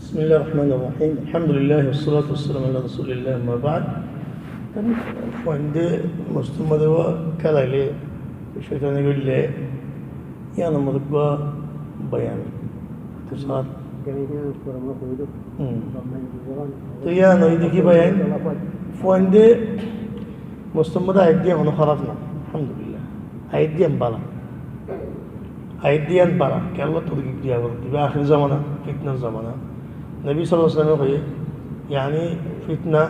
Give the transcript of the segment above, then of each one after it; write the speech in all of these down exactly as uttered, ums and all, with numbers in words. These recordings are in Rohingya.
بسم الله الرحمن الرحيم. الحمد لله والصلاة والسلام على رسول الله، أما بعد. Fuainde mosjidor mazé kélaile, cóitani goille, yián or mazé uggwá boyan. Ikhtisar. Hmm. Toi yián óilde ki boyan? Fuainde mosjidor mazé aiyér de honó háraf no. Alhamdulillah. Aiyér de yián bála. Aiyér de yián bála, kiyólla torgib diya foribó. Ibá ahéri zomana, fitnar zomana. Nobi sallallahu alaihi wasallame hoiye, yáni fitna,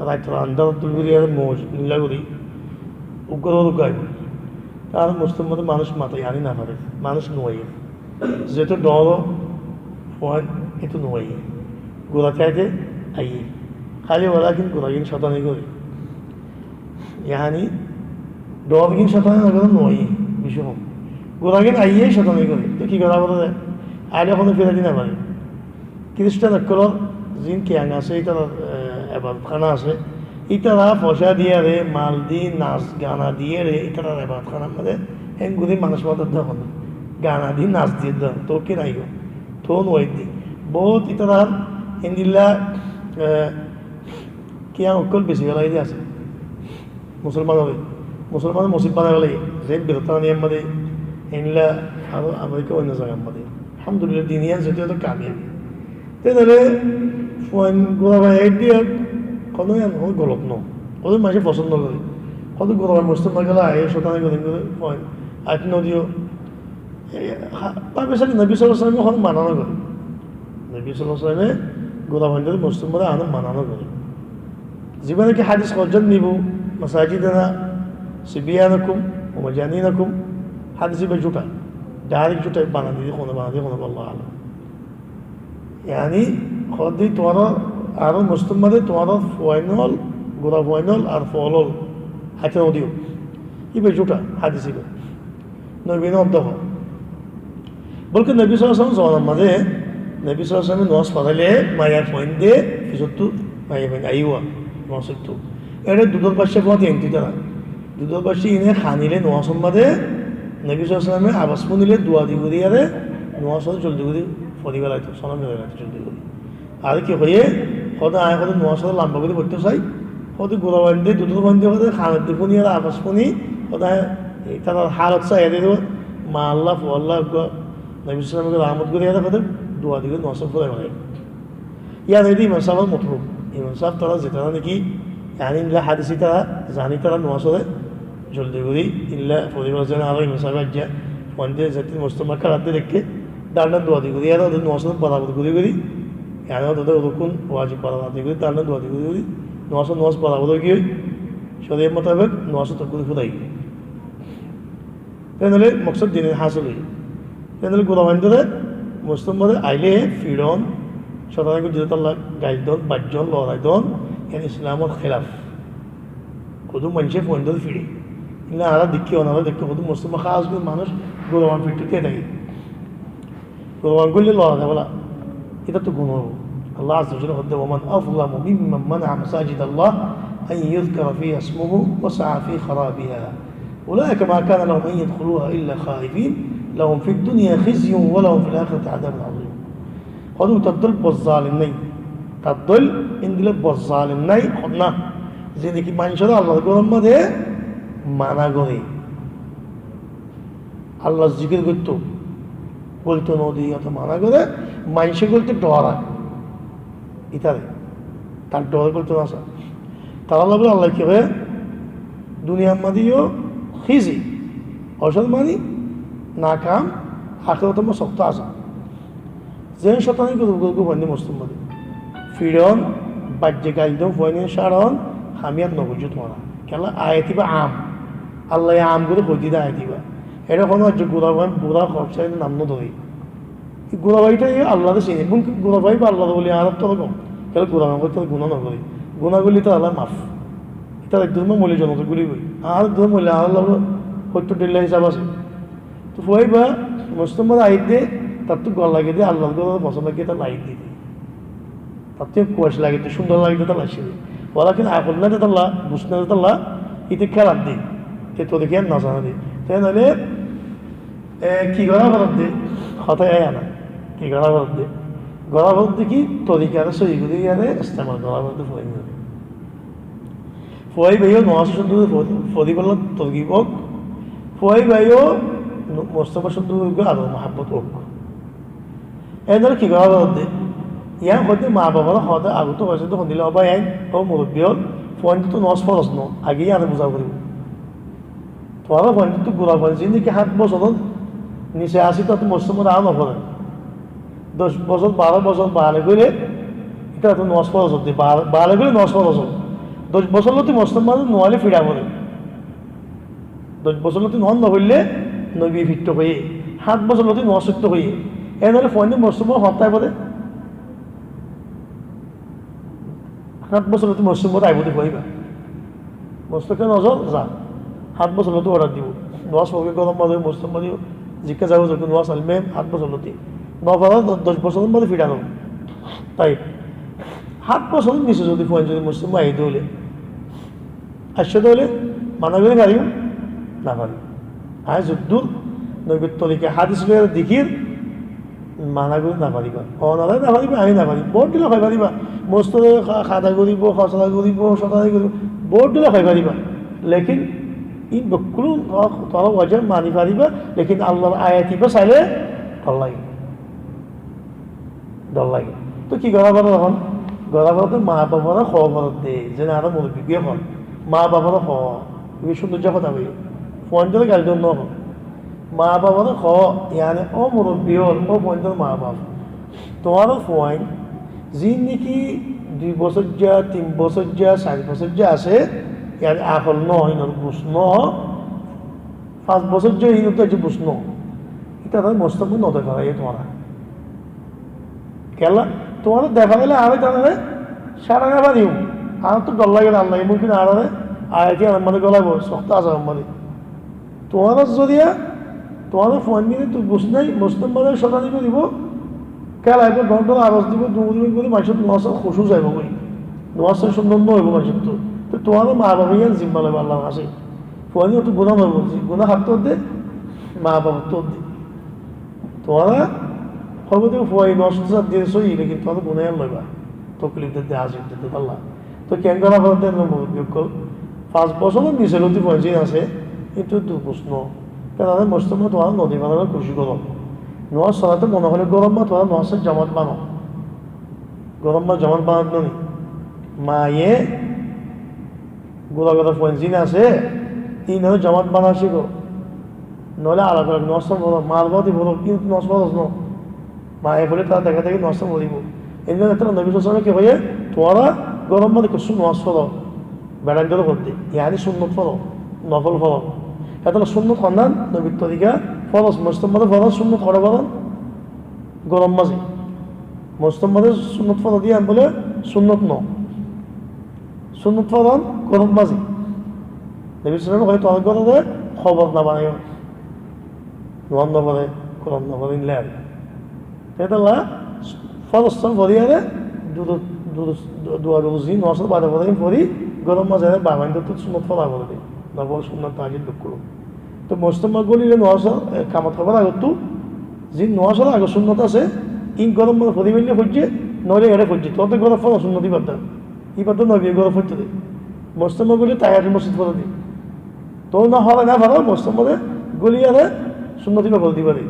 raitor andár dúr gorí ar mouj nila gorí, uggwá uggwá aibó. Tar mosjidor mazé manúic mata yáni no fare, manúic no aiyé. Zeto dóro fuain, eto no aiyé. Gura táite aiyé. Háli walakin guragin cóitani goré. Yáni, dór gin cóitani no goré, no aiyé, beci hom. Gura gin aiyé cóitani goré. Toi ki gora foribó de? Aile honó firai di no fare. Kiristan ókkolor zin kiyang asé, itarar, e, ebadot hána asé. Itara foicá diyére, mal di, nas gana diyére, itarar ebadot hánar mazé, héngori manúic matar de hon. Gana di, nas diyé de hon. Toi ki nai gó? Toi no aiyé de. Bout itarar héndilla, e, kiyang ókkol beci félai di asé. Musolmanore, Musolmanore mosjid banai félaiye, zeén Britaniya mazé, héndilla aró Amerika oinno zagar mazé. Alhamdulillah, din yián zeto eto kamiyabi. Te dóre fuain gura fuain aiyér de yián, honó yián honó golot no. Hodún maincé fosón no goré. Hodún gura fuain mosjidor mazé gele aiyé, cóitani goré, goré, fuain aiyér no diyo. E, ha, báfe sá de Nobi sallallahu alaihi wasallame honó mana no goré. Nobi sallallahu alaihi wasallame gura fuaindóre mosjidor mazé ana mana no goré. Zibá naki hádis hoó, "جنبوا مساجدنا صبيانكم ومجانينكم", hádis ibá zútha. Dairek zútha, banai diyé de, honó banai diyé de, honó, Allahu alam. Yáni, hoó de tuáñra añárar mosjidor mazé tuáñrar fuain ól, gura fuain ól ar fool ól aitá no diyo. Ibá zútha, hádis ibá. Nobi no hoó de. Bolke Nobi sallallahu alaihi wasallam zomanar mazé, Nobi sallallahu alaihi wasallame nomaz foraile maiya fuainde, fisóttu maiya fuain aiyé, nomaz foitto. Ere dudor baiccá fuain enti tará. Dudor baiccá ine hanile nomazor mazé, Nobi sallallahu alaihi wasallame abas funile dua di gorí ere nomaz zoldi gorí fori félaitóu, salam félaitóu zoldi gorí. Ar ki hoiye, hoó de añí hoó de nomaz hoó de lamba gorí foittóu sai, hoó de gura fuainde, dudor fuainde hoó de hanor de funi ar abas funi, hoó de añí, e, tarar halot sai, ede hoó de ma Allah, fua Allah, uggwá Nobi sallallahu alaihi wasallame rahmot gorí ede hoó de dua di gorí nomaz forai félaiye. Yián ede imam sáb or motlub. Imam sáb tará zetará naki, yáni endilla hádis tará zani tará nomaz hoó de zoldi gorí, illa fori félaiye, zene aró imam sáb aijja, fuainde zeto mosjidor mazé kélar de deikké, dán dán dua di gorí, ar óde nomaz ot borabor gorí gorí, yáni óde rukun, wajib borabor di gorí, dán dán dua di gorí gorí, nomaz ot nomaz borabor ói giyói, coriyot mutabek nomaz ot gorí furai giyói. Te óile moksod dine hásil óiye. Te óile gura fuaindóre mosjidor mazé aile fiçon, cóitani goijjé de tolla gail don, baijjon, lorai don, yián Islamor hélaf. Hodún maincé fuaindóre fiçe. Illa añára deikki, onora deikko, hodún mosjidor mazé hás gorí manúic gura fuain fiçto táke. Gura fuain goille lorai de bóla. Itattú guná óibo. Allah azza wa jalla hoó de, "ومن أظلم ممن منع مساجد الله أن يذكر فيها اسمه وسعى في خرابها أولئك ما كان لهم أن يدخلوها إلا خائفين لهم في الدنيا خزي ولهم في الآخرة عذاب عظيم." Hoó de, tar dóilla boro zalim nai. Tar dóilla endilla boro zalim nai, hoó na. Ze naki maincóre Allar góror mazé mana goré. Allar zikir goittóu, goiltou no diyé, iyóto mana goré, maincé goiltou dhoraiyé. Ítare, tar dhore goiltou no sá. Taralla bóle Allah ki hoó, duniyar mazé yó hizi, ocormani, nakam, ahérator mazé sokto azab. Zeén cóitani guruf guruf fuainde mosjidor mazé fiçon, baijje gail don, fuainde cáron, ham yián no goijjó tuáñra. Kiyólla ayat ibá am. Allaye am gorí hoi diyé de ayat ibá. Ere honó aijja gura fuain, bura hok sai nam no dóre. E gura fuain ítara ye Allaré sine. Bun gura fuain ibá Allar woli, añárattú aró gom. Kiyólla gura fuain ítara guná no goré. Guná goille ítara Allar maf. Ítara ek dóilla moille jonotot guli goi. Añárar ek dóilla moille añárar loi hoittór dhoilla hisab asé. Toi fuaibá mosjidor mazé aiyér de, tattú gom lagér de, Allar górot fosón lagér de, ítara aiyér de. Tattú kuwac lagér de, cúndor lagér de, ítara aiccé de. Walakin akol nai de tálla, buz nai de tálla, íte kélar de. Te torika no zane de. Te noile, e, ki gora forer de? Hotá yián na. Ki gora forer de? Gorá foribó de ki, torika re sóhi gorí yáre estemal gorá foribó de fuain. Fuaibáye yó nomás cúndor gorí fori-, foribálla torgib ók. Fuaibáye yó no-, mostómma cúndor gorí ador muhábbot ók. Endilla ki gorá foribó de? Yián hoóde maa baforé hoóde, agottú hoóde de hondilla, ó bái ain, ó murobbi ól, fuainottu nomás foros no, age yián buzá foribó. Tuáñra fuainottu gura fuain, zendilla ki hát bosóror nise asé, ítarattú mostómma aá no foré. Doc bosór, baró bosór baleg óile, ítarattú nomás foros ódde, ba-, baleg óile nomás foros ódde. Doc bosór lóti mostómma no aile fiça foré. Doc bosór lóti nomás no foille nobiye fiçṭo hoiyé, hát bosór lóti nomás foitto hoiyé. Ene óile fuain mostómma hoñtté aibó de? Háñt bosór lóti mostómma aibó de fuaibá. Mostómma nozor za. Háñt bosór lóti order dibó. Nomás forer góror mazé mostómma dibó. Zikká zaibo zikká nomás almem háñt bosór lóti. No fare do-, doc bosór mazé fiçá no. Tói háñt bosór nise zodi fuain zodi mostómma aiyé de óile, aiccé de óile mana gorí fariyum? No fariyum. Añí zuddur nobir torika hádis loi dekír, mana gorí no faribá. Onará no faribá, añí no fari. Bout dhíla hoi faribá. Mostóre ka-, kada goríbo, hosara goríbo, sotari goríbo. Bout dhíla hoi faribá. Lekin in bekkún tuáñra, tuáñra wajib mani faribá. Lekin Allar ayat ibá sailé dor lage. Dor lage. Tói ki gorá foribó ehón? Gorá foribó de maa baforé hoó foribó de, zene añára murobbi giyé hoón. Maa baforé hoó, ibá cúndor hotá hoiyé. Fuaindóre gail dór no hoó. Maa baforé hoó, yáni ó murobbi ól, ó fuaindór maa baf. Tuáñrar fuain, zin niki dui bosóijja, tin bosóijja, sair bosóijja asé, yáni akol no, inor bus no, fañs bosóijja, inor tó bus no. Ítarare mostómma no de faraiyé tuáñra. Kiyólla? Tuáñra de faraile añára ítarare sára no fariyum. Añáttu dor lage, Allah mumkin añárare ayat iyanor mazé golaibó, sokto azabor mazé. Tuáñra zoriya, tuáñra fuain gine tu bus nai, mostómma sára no faribó, kelaibó, dhon dhon awas dibó, duñr duñr gorí maincór nomás kucú zaibo goi. Nomás cúndor no óibo maincóttu. Tói tuáñra maa bafe yián zimma loibo Allar hañsé. Fuain ottu guná no óibo, guná háttu ódde, maa bafottú ódde. Tuáñra hoibo de fuain nomás fottú zar de sóhi, lekin tuáñra guná yián loiba. Toklif de de, azab de de Allah. Tói keén gorá foribó de, murobbi ókkol? Fañs bosóror nise lóti fuain zin asé, kintu dui bus no. Tarare mostómma tuáñra no di faraibár kucíc goró. Nomás foraito mone hoilé góror mazé tuáñra nomás jamat banao. Góror mazé jamat banao no ni. Maye gura gura fuain zin asé, inore jamat banao cíko. Noóile alak alak nomás foro, maar báñti foro, kintu nomás foros no. Maye foille tará deka deki nomás foribo. Endilla ettó nobi sallallahu alaihi wasallam e ki hoiye, tuáñra góror mazé kessú nomás foro. Beçaindóre hoó de, yáni sunnot foro, nofol foro. Hétolla sunnot honnán, nobir torika, foros, mosjidor mazé foron, sunnot hoçé foron, góror mazé. Mosjidor mazé sunnot foro de yián bóle sunnot no. Sunnot foron góror mazé. Nobi sallallahu alaihi wasallam e hoiye, tuáñra górore kobor no banaiyó. Nomás no fore, Kuran no fore, endilla. Hétolla foros san fori are, du-, du-, du-, duwa ruku zin nomás bade fore fori, góror mazé are baf aindóttu sunnot fora fore de. Nofol, sunnot, tahajjud, bekkún. Tói mosjidor mazé gólile nomás, e, kamot hábar agottú, zin nomás age sunnot asé, in góror mazé fori faille foijje, noóile ere foijje. Tuáñr góror fora sunnot ibadda. Ibadda nobi góror foijje de. Mosjidor mazé gólile tahiyatul mosjid fore de. Tói no fore, no fore, mosjidor mazé góliyaré sunnot ibá fori diba de.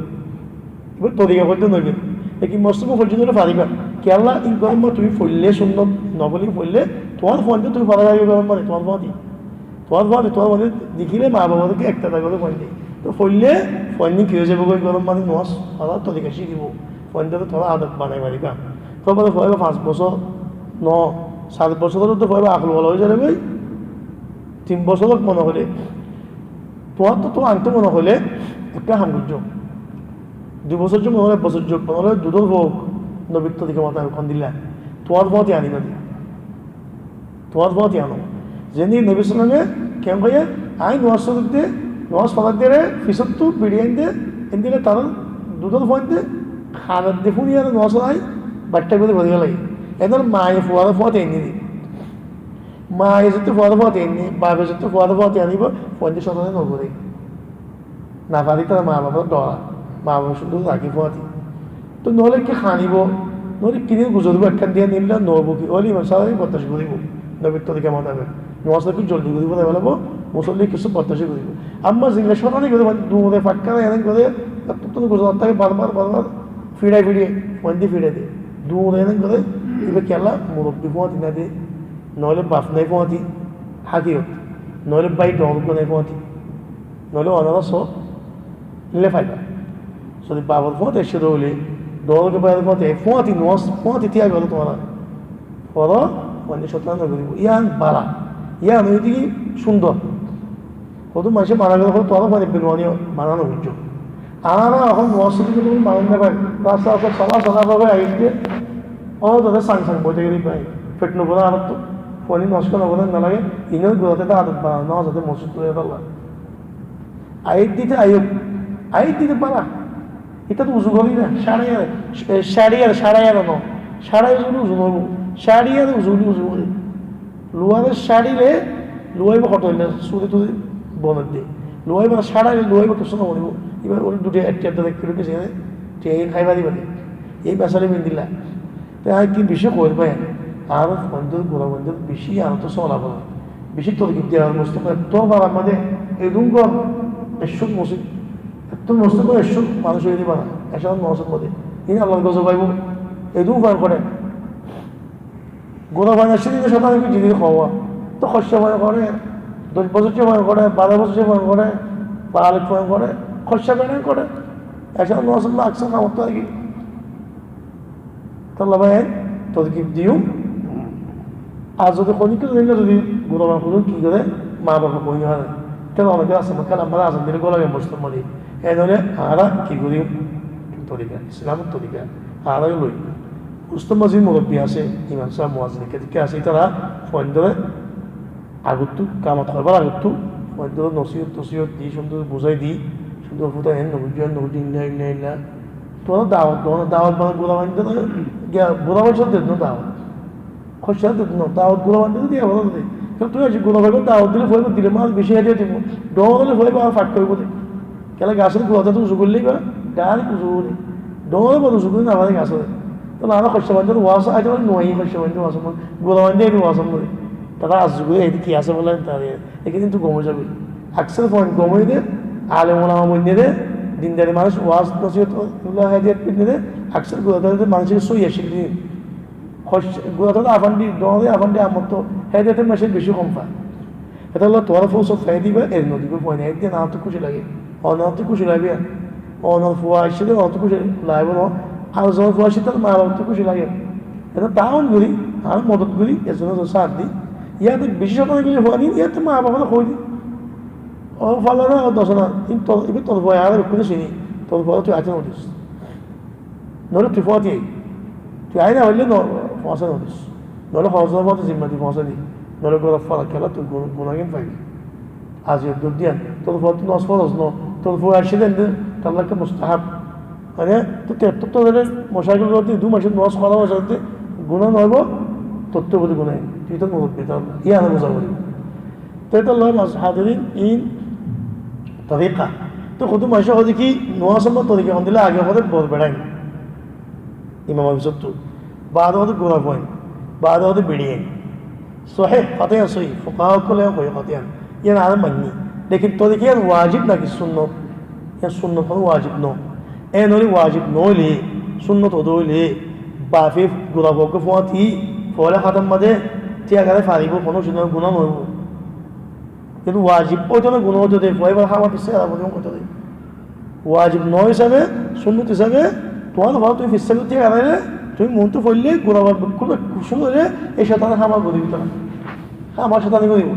Ibá torika foijje no óibo. Lekin mosjidor mazé foijje no óile fariba. Kiyólla, in góror mazé tuñí foille sunnot, no foille foille, tuáñr fuainde tuñí fori fariba góror mazé, tuáñr fuainde. Tuáñr fuainde, tuáñr fuainde dekíle maa baforé ki ektada goré fuainde. Tói foille fuainde ki ói zaibo goi, góror mazé nomás fora torika cíkibo. Fuaindore tuáñra adot banai fariba. Tói bole fuaibá fañs bosór no, sat bosóror uore fuaibá akol wala ói zaibo goi. Tin bosór mone hoile, tuáñrtu, tuáñrtu mone hoile, ekká ham goijjó. Dui bosór zodi mone hoile, ek bosór zodi mone hoile, dudor fua ók, nobir torika mutabek hondilla. Tuáñr fuañti aniba de. Tuáñr fuañti ano. Zendilla nobi sallallahu alaihi wasallam e keén hoiye, añí nomás foraidde, nomás foraidde re, fisóttu biçi ainde, endilla tarár dudor fuainde, hanor de fúni are nomás añí baiththá gorí fori félai. Endilla maye fuare fuañti ainde de. Maye zeto fuare fuañti ainde, bafe zeto fuare fuañti anibo, fuainde cótane no goré. No fari tará maa baforé dora, maa baforé cúndor raki fuañti. Tói noóile ki hanibo, Noóile kini guzoribo ekkán diya nilla, no buki. Óile imam sáb boddac goribo. Nobir torika mutabek. Nomaz ekkán zoldi gori forai félaibo, musolli kessú boddac goribo. Amma zilla cótani gori, mane dure fakka ene gori, ettun guzori táke bar bar, bar bar, fiçai fiçai, fuain di fiçai de. Dure ene gori, iba kiyólla murobbi fuañti nai de, noóile baf nai fuañti, hákiyot, noóile bái doñr uggwá nai fuañti. Noóile onora só, nile faiba. Zodi bafor fuañti aiccé de óile, doñr uggwá báiyor fuañti, e fuañti nomaz, fuañti tiya goró tuáñra. Foro, mane cótani no goribo. Yián bála. Yián óilde ki cúndor. Hoddúr maincé mana goré, hoddúr tuáñra fuañti benoani mana no buijjó. Añára ehón nomaz fori gele mana no fai. Rasta rasta sola sola gori aiyér de. Ó, dore sang sang boi táke de bái. Fet no bore añárattú. Fuain nomaz no fore no lage. Iín or gura de adot banana no asé de mosjid loi dalla. Aid dite aiyók, aid dite bála. Ita to uzu gorí na, cári ar, e, cári ar, cári ar no. Cári ar uzu gorí uzu no óibo. Cári ar uzu gorí uzu gorí. Luwar cári le, luwa iba hoto na, suri turi bonor de. Luwa iba cári le, luwa iba kessú no bonibo. Iba ori dute ek kilo, ek kilo kessú, te hái faribo de. Ei masala bindilla. Te añí ki beci hoóir bái, añár fuaindor, gura fuaindor beci añárattú sola fora. Beci torgib diya fore, mosjid or, tor farar maze edún gór, ekcó mosjid, ettún mosjid or ekcó manúic óiye de fara, ekcó manúic or maze. Iín Allar gozob aibo, edún fuain goré. Gura fuain aiccé de, cótani goijjé de hoó. Te hoicca fuain goré, doc bosocca fuain goré, baró bosocca fuain goré, balig fuain goré, hoicca fuain goré. Ekcó manúic or maze aksar hamot táke. Tolla bái, torgib diyum. Ar zodi honikka zodi, zodi gura fuain hoó ki goré, ma baf hoó ki goré. Te onora ki asé, kalam mane azan dile gola giyé mosjid or maze. Ei dóre añára ki gorí? Torika, Islam or torika. Añára loi. Mosjid or maze murobbi asé, imam sáb, muazzin, ekka dikka asé, itara fuaindore agottú, kamot hoibar agottú, fuaindore nosiyot, tosiyot di, cúndor buzái di, cúndor fúta en no buijjó, en no buijjó, illa, illa, illa. Tuáñra dawot, tuáñra dawot mane gura fuaindore, giya, gura fuaindore de no dawot. Hoicca de no, dawot gura fuaindore diya fore de. Kiyólla tui aijja gura fuaindore dawot dile, fuaindore dile mane beci hediya dibo. Doñr óile fuaindore ar fakka óibo de. Kiyólla gasor gura ttu uzu goille iba, direct uzu óibo de. Doñr óile uzu gorí no fare gasore. Tolla añára hoicca fuaindore waz aite fari no, hoicca fuaindore waz no, gura fuaindore waz no. Tara ar uzu gorí, ede ki asé bole, tara Ekkán kintu gom ói zaibo. Aksar fuain gom óiye de, alem ulama boinne de, dindari manúic, waz nosiyot, ulla hediyat boinne de, aksar gura tara de manúic sóiyi accíl de. Hoc-, gura tara afandi, doñre afandi amotto hediyat manúic beci hom fa. Etolla tuáñra fursot fai diba, er no diba, fuain aiyé de, añáttu kúci lage. Onáttu kúci lage. Onor fua aiccé de, onáttu kúci lage no. Ar zonor fua aiccé de, tar ma bafottu kúci lage. Ede taawun gorí, ar modot gorí, er zonor sát di. Yáte beci cótani gorí fuain, yáte ma bafore hoi di. Ó falla na, ó dosa na, in tor, ibe tor fua, añára bekkúne sini, tor fua tui aite no dis. Noile tui fua di, tui aite no faille no, fua no dis. Noile hozor fua tui zimma di fua di. Noile gora fua kela tui gun-, gunagin faibi. Aijja dur diyan, tor fua tui nomaz foroz no, tor fua aicce de, tar lage mustahab. Mane, tui te, tui to dele mocaikil gora di, dui mac nomaz fora bosar de, guna no óibo, tottú buli guna. Tui to murubbi, tor, iyan buza foribo. Te tolla mazhab hadirin in torika. Te hoddúr maincé hoó de ki, nomaz or torika hondilla age hoó de bor beçain. Imam or fisottu. Baade hoó de gura fuain. Baade hoó de beçiyain. Sohih, hotá iyan sohih. Fukaha ókkole hoó hotá iyan. Iyan añára manní. Lekin torika iyan wajib naki sunnot? Iyan sunnot, hono wajib no. En óile wajib no óile, sunnot óile, bafe gura fuaggwá fuañti, foóila hátar maze tiya gele faribo, hono cúndor guna no óibo. Kintu wajib óito de, guna óito de, fua ibar hámar fissá gela foribo óito de. Wajib no hísabe, sunnot hísabe, tuáñr fua tumi fissá gela tiya gele, tumi muúntu foille, gura fuar bekkún kúci óile, e cóitane hámar gori dito na. Hámar cóitani goribo.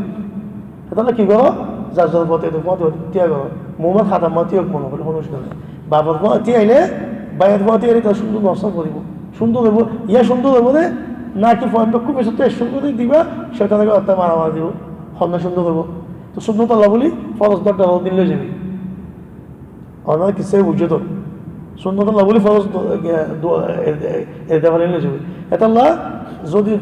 Etolla ki goró? Zar zar fua tiya goro. Mumar hátar maze tiya mone hoile hono cúndor. Bafor fua tiya aile, báiyor fua tiya aile, tar cúndor nomaz foribo. Cúndor óibo, iya cúndor óibo de, naki fuain bekkún fisottu ek cúndor diba, cóitane gora maramari dibo. Honna cúndor óibo. To sunnot olla buli foroz dor dor din loi zaibi. Onora kissá buzó to. Sunnot olla buli foroz do-, e, do-, e, e, e dor din loi zaibi. Etolla zodi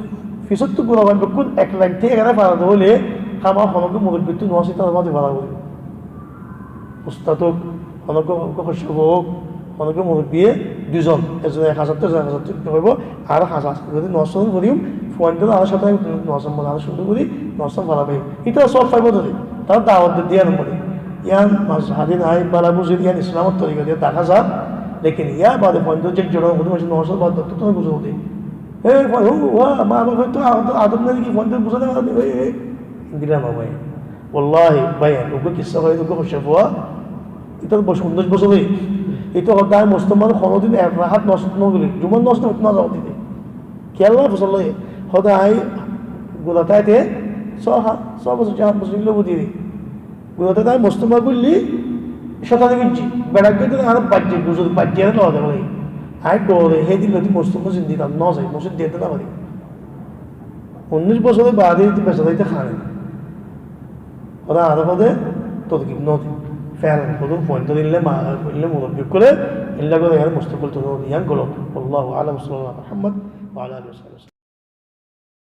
fisottu gura fuain bekkún ek lain tiya gele fara de óile, hámar hono murubbittú nomaz tar maze fara óibo. Ustad ók, hono hoccaf ók, hono murubbiye Dui zon, ekzon ek hañsattu, ekzon ek hañsattu, ki hoibo? Ar hañsat, zodi nomaz forim, fuainore ar cótani nomaz foraiyum, ar cúndor gorí nomaz foraiyum. Ítara sóob faibo de, tará dawot de diya no fore. Yián mazhabi nai, bála buzir, yián Islamor torika diya dahá za. Lekin yar bade fuainore ze jora hoibo, nomaz foraiyum de, e, fuain, o, wa, ma baf ottu adob, adob nai niki, fuainore buzai no fare, e, e, endilla no bái. Wallahi, bái, uggwá kissa hoó, uggwá hoccá fua, ítara boc unnúic bosór óiye. Íte hoó de añí mosót no ói, honódin ek rakát nomaz no fori, jumar nomaz no fori, no fori de. Kiyólla fosol loi? Hoó de añí gura táite só ha-, só bosór, só bosór óiye de. Gura táite añí mosót no ói, cótani goijjí. Beçak goijjí de, añáre baijje, guzor baijje, añáre no de bóle. Añí gura hé din lóti mosót no ói, zindigi no zai, mosót de no fari. Unnúic bosór bade ítara beca zaito hane. Hoó de añáre hoó de torgib no de. Felan hoó de fuainore illa ma-, illa murobbi ókkole illa gore, añáre mustaqbil to no de, yián golot. Wallahu a'lam, sallallahu ala Muhammad wa ala alihi wa sahbihi.